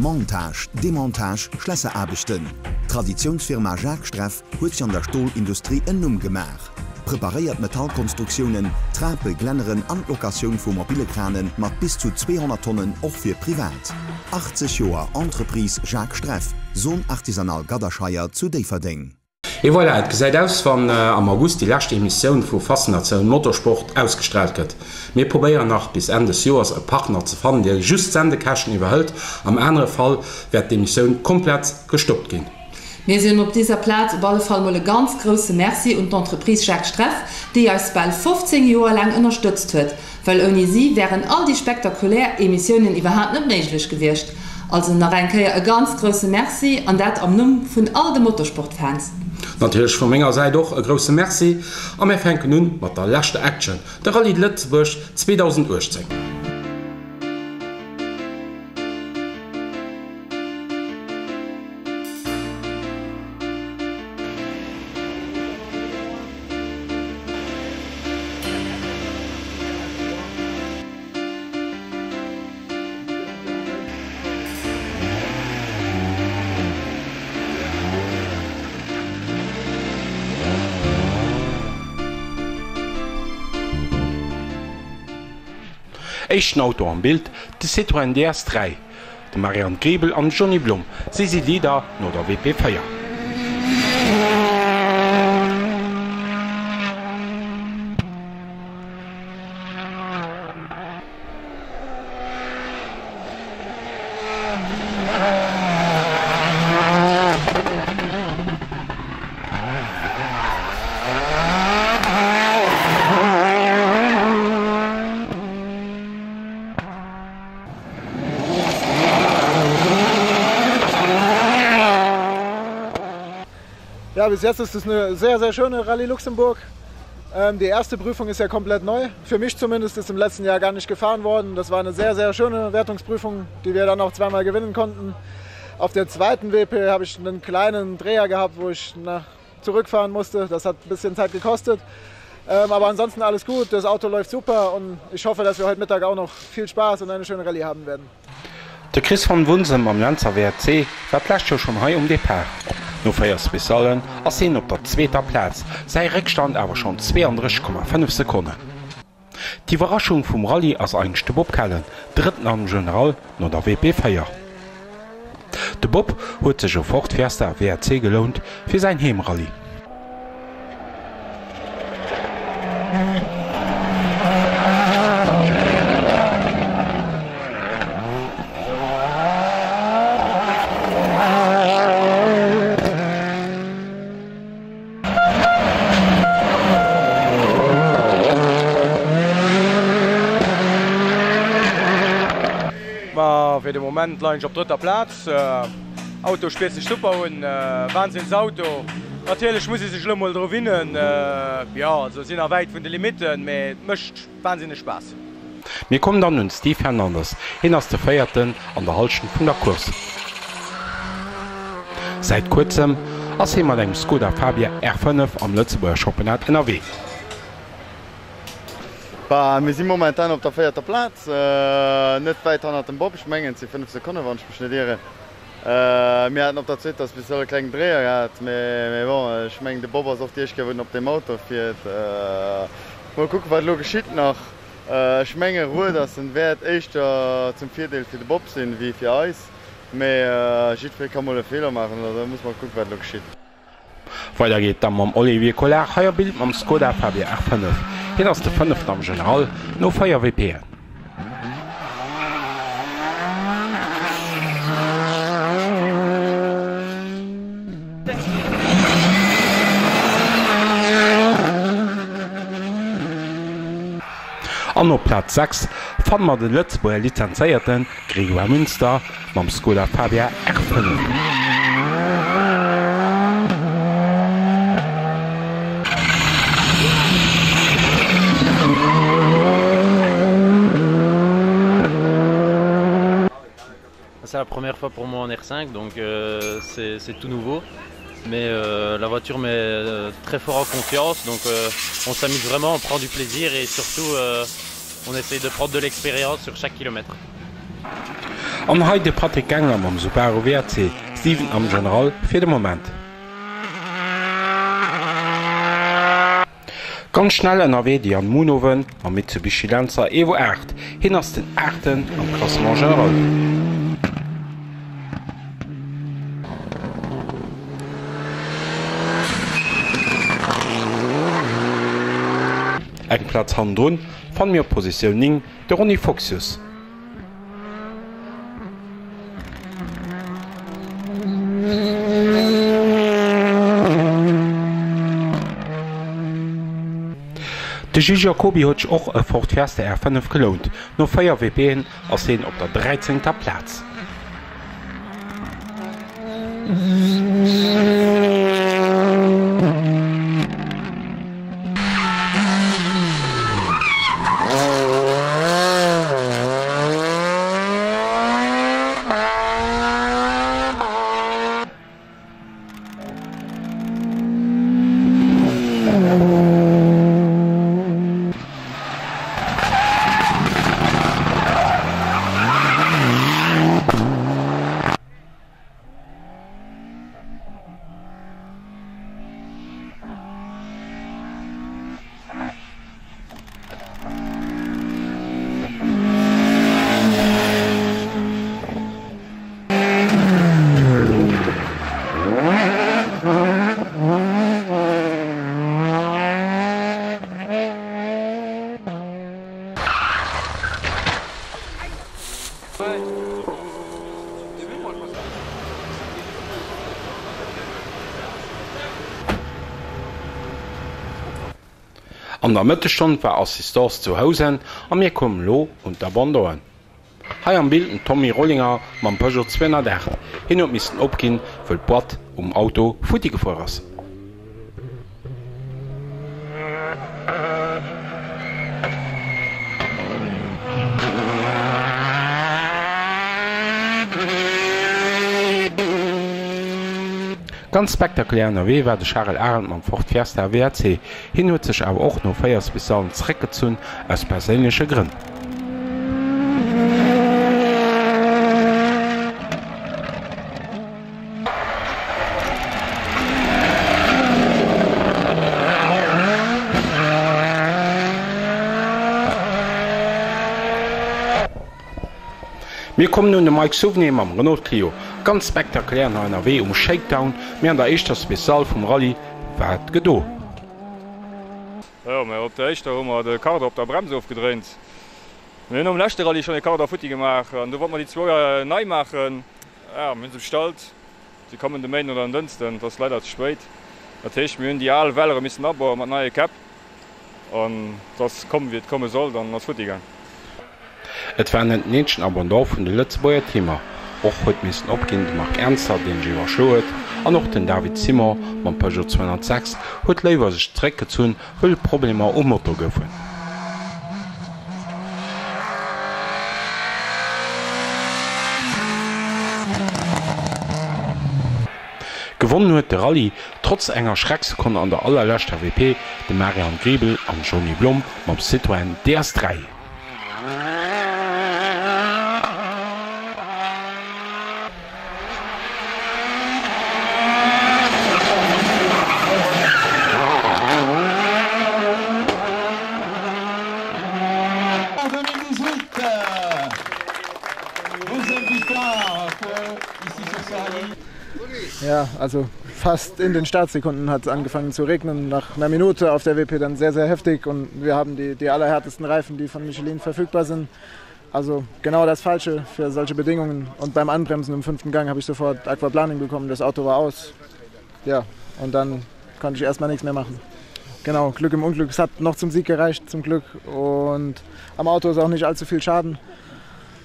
Montage, Demontage, Schlässeraarbechten, D'Traditiounsfirma Jacques Streff huet sech an der Stolindustrie en Numm gemaach. Preparéiert Metallkonstruktiounen, Trape, Glänneren an d'Locatioun vu mobile Krane mat bis zu 200 Tonnen och fir privat. 80 Joer Entreprise Jacques Streff, Zone Artisanale Gadderscheier zu Déifferdeng. Et voilà, et gesäit aus wann am August déi lescht Emissioun vu Faszinatioun Motorsport ausgestraalt gëtt. Mir probéieren nach bis Enn des Joers e Partner ze fannen, dee just d'Sendekäschten iwwerhëlt, am anere Fall wäert d'Emissioun komplett gestoppt ginn. Mir soen op deser Plaz op alle Fall mol e ganz grousse Merci un d'Entreprise Jacques Streff, déi eis bal 15 Joer laang ënnerstëtzt huet. Well ouni si wären all déi spektakulär Emissiounen iwwerhaapt net méiglech gewiescht. Also nach eng Kéier e ganz grousse Merci, an dat am Numm vun all de Motorsportfans. Natierlech vu menger Säit och e grousse Merci a mir fänken un mat der leschter Action, de Rallye de Lëtzebuerg 2018. Éischten Auto am Bild, de Citroën DS 3. De Marianne Griebel an de Johny Blum, si si Leader no der WP 4. Ja, bis jetzt ist es eine sehr, sehr schöne Rallye Luxemburg. Ähm, die erste Prüfung ist ja komplett neu. Für mich zumindest ist im letzten Jahr gar nicht gefahren worden. Das war eine sehr, sehr schöne Wertungsprüfung, die wir dann auch zweimal gewinnen konnten. Auf der zweiten WP habe ich einen kleinen Dreher gehabt, wo ich nach zurückfahren musste. Das hat ein bisschen Zeit gekostet. Ähm, aber ansonsten alles gut. Das Auto läuft super und ich hoffe, dass wir heute Mittag auch noch viel Spaß und eine schöne Rallye haben werden. De Chris van Wunsem mam Lenzer WRC war d'lescht Joer schonn hei um Depart. No 4 Speciallen ass hien op der zweeter Plaz, säi Réckstand awer schonn 32,5 Sekonnen. D'Iwwerraschung vum Rallye ass eigentlech de Bob Kellen, Drëtten am General no der WP 4. De Bob huet sech e Ford Fiesta WRC gelount fir säin Heemrallye. Ma fir de Moment leien ech op drëtter Plaz. Auto spillt sech super un, Wahnsinns Auto. Natierlech muss ee sech elo mol dru winnen, jo also sinn nach wäit vun de Limitten, mee et mécht wahnsinneg Spaass. Mir kommen dann un Steve Hernandez, hien ass de Véierten an der Hallschent vun der Course. Säit kuerzem ass hie mat engem Skoda Fabia R5 am Lëtzebuerger Championnat ënnerwee. Bah, mir si momentan op der véierter Plaz, net wäit hannert dem Bob. Ech mengen et si 5 Sekonnen, wann ech mech net ieren. Mir haten op der zweeter Spéciale e klengen Dréier gehat, mee bon, ech mengen de Bob ass och déi éischt Kéier wou en op deem Auto fiert. Mol kucken wat elo geschitt nach. Ech menge Ruedersen wäert éischter zum Virdeel fir de Bob sinn wéi fir eis, mee jiddweree ka mol e Feeler maachen oder da muss mer kucken wat elo geschitt. Weider geet da mam Olivier Collard, hei am Bild mam Skoda Fabia R5. Hien ass de Fënneften am General no 4 WPen. An op Plaz 6 fanne mer de Lëtzebuerger Lizenzéierte Grégoire Münster mam Skoda Fabia R5. C'est la première fois pour moi en R5 donc euh, c'est tout nouveau mais euh, la voiture met euh, très fort en confiance donc euh, on s'amuse vraiment on prend du plaisir et surtout euh, on essaye de prendre de l'expérience sur chaque kilomètre. An hei de Patrick Gengler mam Subaru WRC 7 am General fir de Moment. Ganz schnell ënnerwee de Yann Munoven mam Mitsubishi Lancer Evo 8. Hien ass den Aachten am Classement General. Eng Plaz hannendrun fanne mir op Positioun 9 de Ronny Foxius. De Gilles Jacoby huet sech och e Ford Fiesta R5 gelount. No 4 WPen ass hien op der dräizéngter Plaz. An der Mëttesstonn war Assistance zu Housen a mir kommen elo un d'Abandonen. Hei am Bild den Tommy Rollinger mam Peugeot 208. Hien huet missen opginn, wëll d'Boîte um Auto futti gefuer ass. Ganz spektakulär ënnerwee war de Charel Arendt mam Ford Fiesta WRC. Hien huet sech awer och no 4 Specialen zeréckgezunn aus perséinleche Grënn. Mir kommen un de Mike Souvenir mam Renault Clio. Ganz spektakulär nach ënnerwee um Shakedown, mee an der éischter Special vum Rallye war et gedo. Jo, mä op der éischter hu mer de Karter op der Brems ofgedréint. Mir hunn nom leschte Rallye schonn e Karter futti gemaach an do wollte mer déi zwou nei maachen. Ja, mir hunn se bestallt, se kommen de Méinden oder en Dënsten, et ass leider ze spéit. Dat heescht, mir hunn déi al Wellere missen abaue mat neie Käpp an et ass komm wéi et komme sollt an ass futti gaang. Et war net den eenzegen Abandon vun de Lëtzebuerger Teamer. Och huet missen opginn de Marc Ernzer, deen sech iwwerschloe huet, an och den David Simon mam Peugeot 206 huet léiwer sech zeréckgezunn, wëll et Problemer um Motor goufen. Gewonnen huet de Rallye, trotz enger Schrecksekonn an der allerleschter WP, de Marian Griebel an Johny Blom mam Citroën DS3. Ja, also fast in den Startsekunden hat es angefangen zu regnen. Nach einer Minute auf der WP dann sehr, sehr heftig und wir haben die, die allerhärtesten Reifen, die von Michelin verfügbar sind. Also genau das Falsche für solche Bedingungen. Und beim Anbremsen im fünften Gang habe ich sofort Aquaplaning bekommen. Das Auto war aus. Ja, und dann konnte ich erstmal nichts mehr machen. Genau, Glück im Unglück. Es hat noch zum Sieg gereicht, zum Glück. Und am Auto ist auch nicht allzu viel Schaden.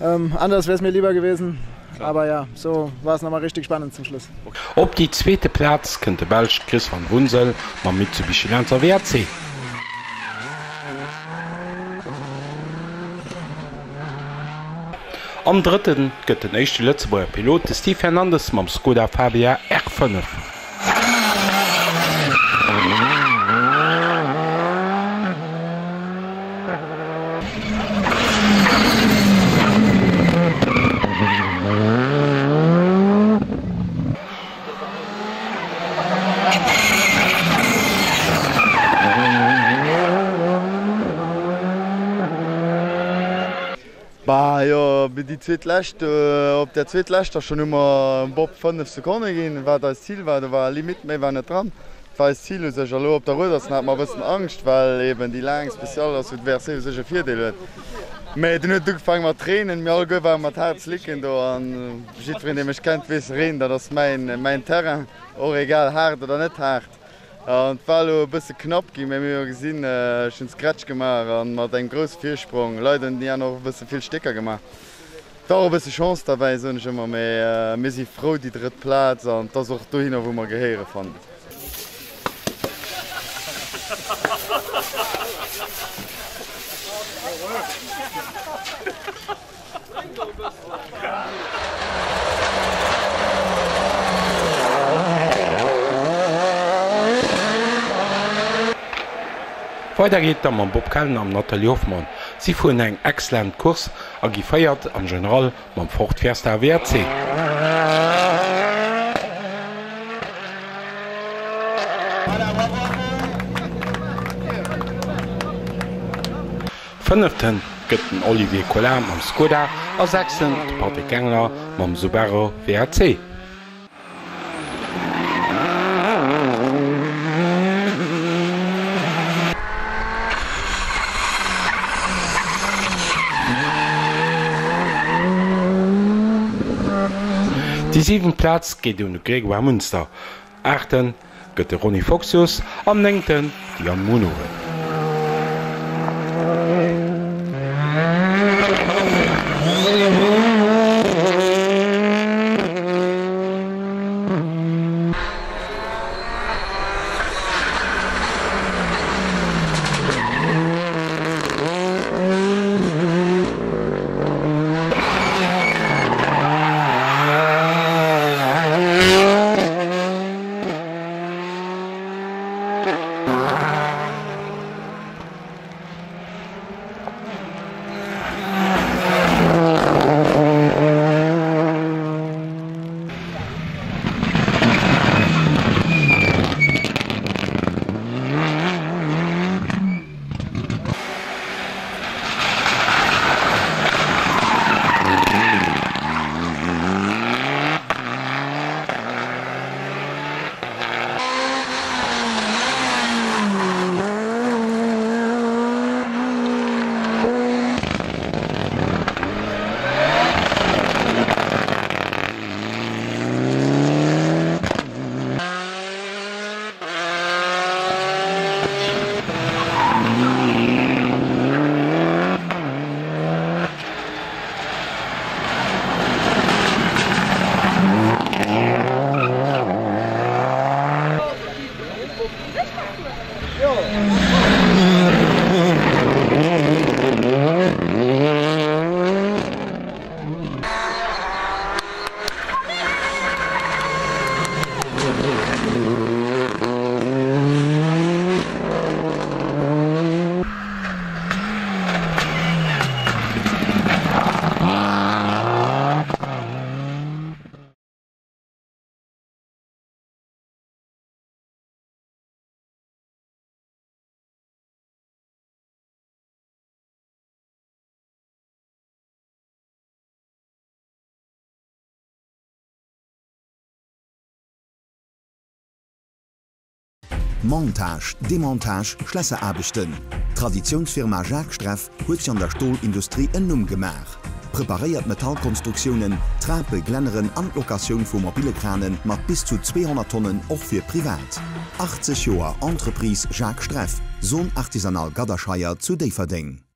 Ähm, anders wäre es mir lieber gewesen. Aber ja, so war es nochmal richtig spannend zum Schluss. Op déi zweete Plaz kënnt de Belsch Chris van Woensel mam Mitsubishi Lancer WRC. An Drëtte gëtt den éischte Lëtzebuerger Pilot, de Steve Fernandes mam Skoda Fabia R5. Bah jo, déi zweetlescht, op der zweetleschter schonn hu mer dem Bob 5 Sekonne ginn, wat eist Zil war. Do war Limite, méi war net dran. Dat war eist Zil u sech. A lo op der Ruedersen hate mer e bëssen Angscht, well eben déi laang Speciale ass, wou de WRC u sech e Virdeel huet. Mä dunn huet et ugefaange mat reenen. Mir alleguer ware mat haart Slicken do an jiddwereen, dee mech kennt, weess, Reen, dat ass mäin, mäin Terrain, och egal haart oder net haart. An et war elo e bësse knapp ginn, mä mir hu jo gesinn, ech hunn Scratch gemaach a mat engem grousse Virsprong. Leider hunn déi aner och e bësse vill Stécker gemaach. Et war och e bësse Chance derbäi, soen ech ëmmer, mä mir si frou déi drëtt Plaz an et ass och dohinner wou mer gehéiere fannen ech. Weider geet da mam Bob Kellner an Nathalie Hoffmann. Si fueren eng excellent Course a gi Véiert am General mam Ford Fiesta WRC. Fënneften gëtt den Olivier Collin mam Skoda a Sechsten de Patrick Gengler mam Subaru WRC. Déi siwent Plaz geet un de Grégoire Munster, aachten gëtt de Ronny Foxius an néngten de Yann Munhowen. Montage, Demontage, Schlässeraarbechten, D'Traditiounsfirma Jacques Streff huet sech an der Stolindustrie en Numm gemaach. Preparéiert Metallkonstruktiounen, Trape, Glänneren an d'Locatioun vu mobile Krane mat bis zu 200 Tonnen och fir privat. 80 Joer Entreprise Jacques Streff, Zone Artisanale Gadderscheier zu Déifferdeng.